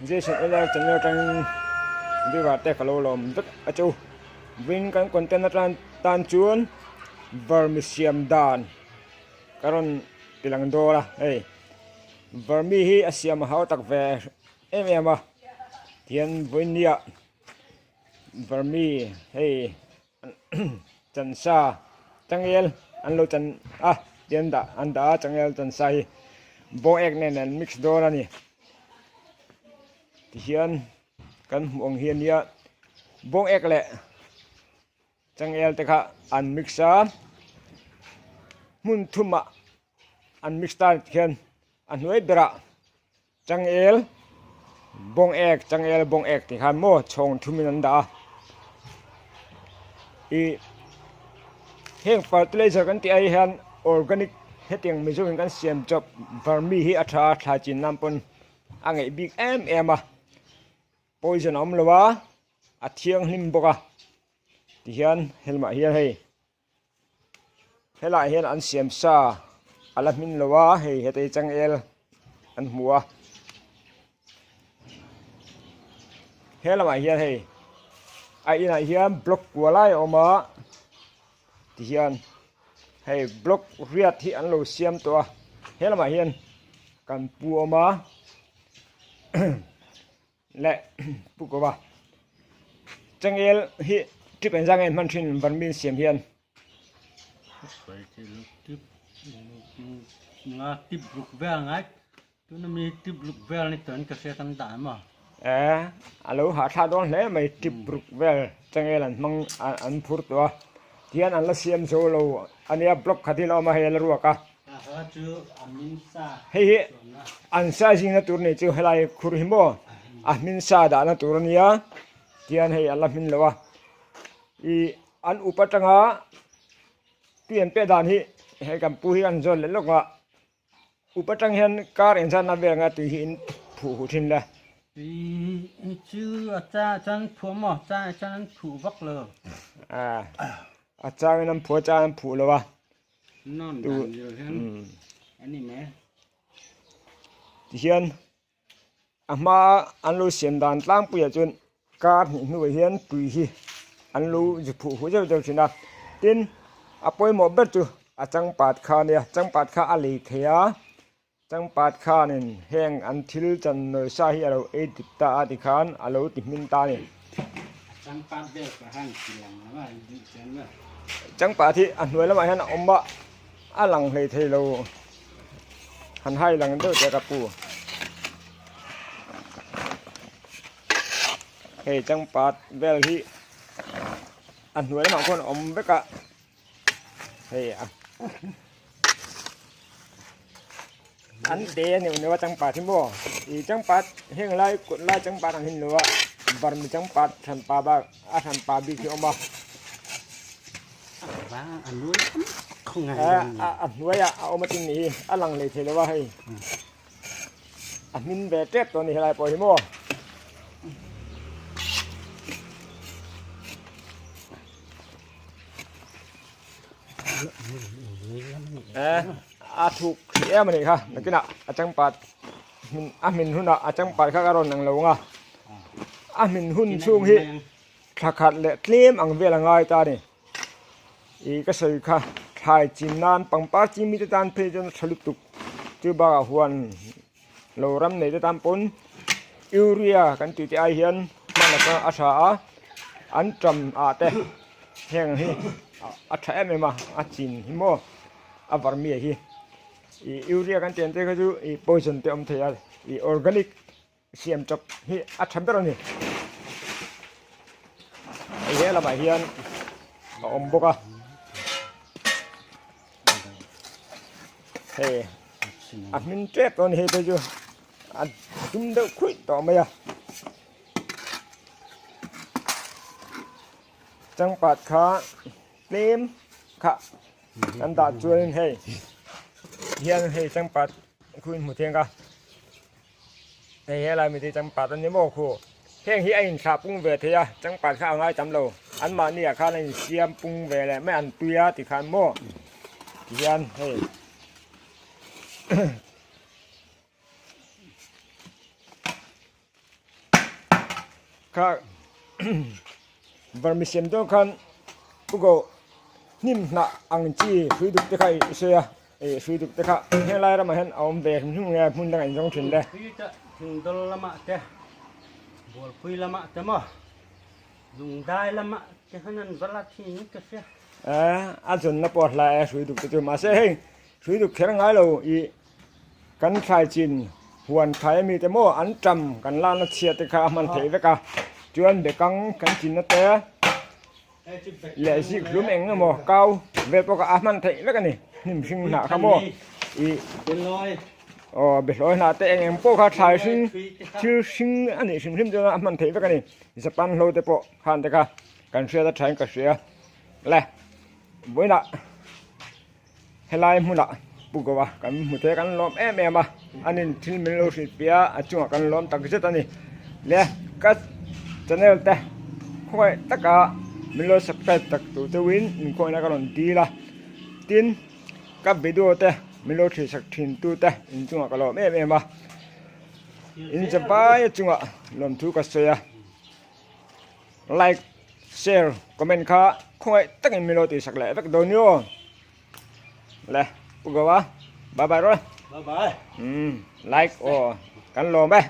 Jason LR channel atangin viewer te ka lo lawm vek a che u. Vawiin kan content atan tan chuan Vermi siam dan ka rawn ti lang dawn a hei Vermi hi a siam a hau tak ve em em a tihian vawiin nia Vermi hei Chansa changel an lo chan a ti an dah an dah a changel chansa hi bawng ek nen an mix dawn a ni tihian kan hmuh ang hi a nia bawng ek leh changel te kha an mix a hmun thumah an mix ta khian a hnuai berah. Changel bawng ek changel bawng ek tih khan maw chhawng thumin an dah a ih heng fertilizer kan tih ai hian organic hetiang mizo in kan siam chawp vermi hi a tha a thlai chin nan pawn a ngeih bik em em a poison a awm lo a a thianghlim bawk a tihian helmah hian hei. Helaiah hian an siam sa a la hmin lo a hei hetei changel an hmu a he lamah hian hei a inah hian block kua lai a awm a tihian hei block riat hi an lo siam tawh a he lamah hian kan pu a awm a. Leh pu ko va changel hi trip engzah nge hman thin vermin siam hian. Nga tip ruk vel ngai tuna mi tip ruk vel ni chuan ka hriat an dah emaw. Eh a lo hahthlak dawn hle mai tip ruk vel changel an hmang an phur tawh a tihian an la siam zo lo ania block khat hi la awm a hei a la ruak a. Hei hi an sa zingna tur nih chu helai khur hi maw a hmin sa dahna tur a nia tihian hei a la hmin lo a ih an up atanga tui an pek dan hi hei kan pu hi an zawn leh lawk a up atang hian kar engzatna vel anga tui hi in phuh huh thin le. Tui chu a chang ah chuan phuah maw chang ah chuan an phuh vak lo. A changin an phuah a changin an phuh lo a. Tihian a hma an lo siam dan tlangpuiah chuan kar hnih hnuah hian tui hi an lo zu phuh huh zeuh zeuh thin a tin a pawimawh ber chu a changpat kha a nia changpat kha a lei thei a changpat khanin heng an thil chan nawi sa hi a lo ei dip ta a tikhan a lo ti hmin ta a ni. Changpat hi a hnuai lamah hian a awm a a lang hlei thei lo han hai lang deuh teh ka pu hei changpat vel hi a hnuai lamah khuan a awm vek a hei a an te a neuh neuh a changpat hi maw ih changpat heng lai kawt lai changpat ang hi ni lo a barmi changpat hranpa bak a hranpa bik hi a awm a a hnuaiah a awm atin nih hi a lang leh thei lo a hei a hmin ve tep tawh a ni helai pawh hi maw. A thuk hrih em a nih kha nakinah a changpat hmin a hmin hunah a changpat kha ka rawn ang lo ang a a hmin hun chhung hi thla khat leh tlem ang vel a ngai ta a ni ih ka sawi kha thlai chin nan pangpar chi mite tan phei chuan a tha lutuk chu bakah huan lo ram nei te tan pawn urea kan tih te ai hian hman a a tha a an tam ah te heng hi a tha em em a a chin hi maw a var mi hi ih urea kan tih ang te kha chu ih poison te a awm thei a ih organic siam chawp hi a tha ber a ni hei he lamah hian a awm bawk a hei a hmin tep tawh a ni hei phei chu a dum deuh khuih tawh mai a changpat kha tlem kha kan dah chuanin hei hian hei changpat khu in hmu theng a. Hei helai mi te changpat an ni maw khu heng hi a inthlah pung ve thei a changpat kha a ngai tam lo anmahni ah khan a insiam pung ve leh mai an tui a tikhan maw tihian hei Kha vermisiam dawn khan ugo hnim hnah ang chi hrui duk te kha i sawi a ih hrui duk te kha helai ramah hian a awm ve hrim hrim nge hmun dangah in zawng thin le. Pui te thingdawl lamah te bualpui lamah te maw lungdai lamah te khan an va la thin in ka hria. A zawnna pawh a hlai a hrui duk te chu mahse hei hrui duk kher ngai lo ih Kan thlai chin huan thlai ami te maw an tam kan lana chhia te kha a hman theih vek a, chuan bekang kan chinna te leh zik hlum eng emaw kau vel pawh kha a hman theih vek a ni, hnim hring hnah kha maw ih aw behlawi hnah te eng eng pawh kha thlai hring thil hring a nih hrim hrim chuan a hman theih vek a ni, Japan hlo te pawh khan te kha kan hriat a thain ka hria le vawiinah. Helai hmunah Pu Goa kan hmu thei a, kan lawm em em a, anin thil min lo hrilh piah a, a chungah kan lawm tak zet a ni. Le ka channel te khawngaih taka min lo subscribe tak tur chauhin inkhawihna ka rawn dil a, tin ka video te min lo thilsak thin tu te inchungah ka lawm em em a, in zavai chungah lawmthu ka sawi a. Like, share, comment kha khawngaih takin min lo tihsak leh vek dawn nia. Le, Pu Goa, bye bye rawh. Bye bye. Umm, like aw, kan lawm e.